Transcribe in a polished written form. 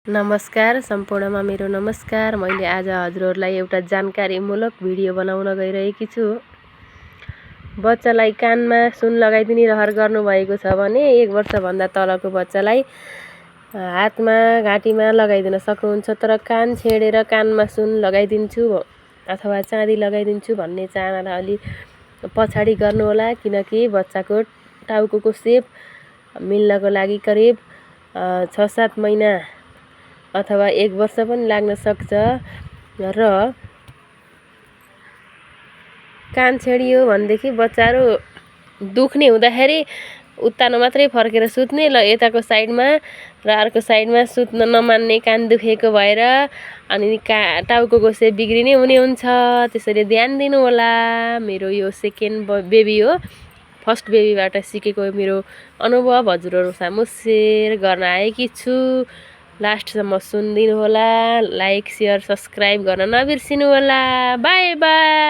नमस्कार, सम्पूर्णमा मेरो नमस्कार। मैले आज हजुरहरूलाई एउटा जानकारीमूलक भिडियो बनाउन गइरहेकी छु। बच्चालाई कानमा सुन लगाइदिने रहर गर्नुभएको छ भने 1 वर्षभन्दा तलको बच्चालाई हातमा घाँटीमा लगाइदिन सक्नुहुन्छ। तर कान छेडेर कानमा सुन लगाइदिन्छु अथवा चाँदी लगाइदिन्छु भन्ने चाहना अलि पछाडि गर्नुहोला, किनकि बच्चाको टाउको सेप मिल्नको लागि करिब 6-7 महिना अथवा 1 वर्ष पनि लाग्न सक्छ। र कान छेडियो भनेदेखि बच्चाहरू दुख्ने हुँदाखेरि उत्तानो मात्रै फर्केर सुत्ने, ल यताको साइडमा र अर्को साइडमा सुत्न नमान्ने, कान दुखेको भएर अनि टाउको सेप बिग्रिने हुने हुन्छ। त्यसैले ध्यान दिनु होला। मेरो यो सेकेन्ड बेबी हो, फर्स्ट बेबीबाट सिकेको मेरो अनुभव हजुरहरू सामु सेयर गर्न आएकी छु। लास्टसम्म सुनिदिनु होला। लाइक, सेयर, सब्सक्राइब गर्न नबिर्सिनु होला। By by.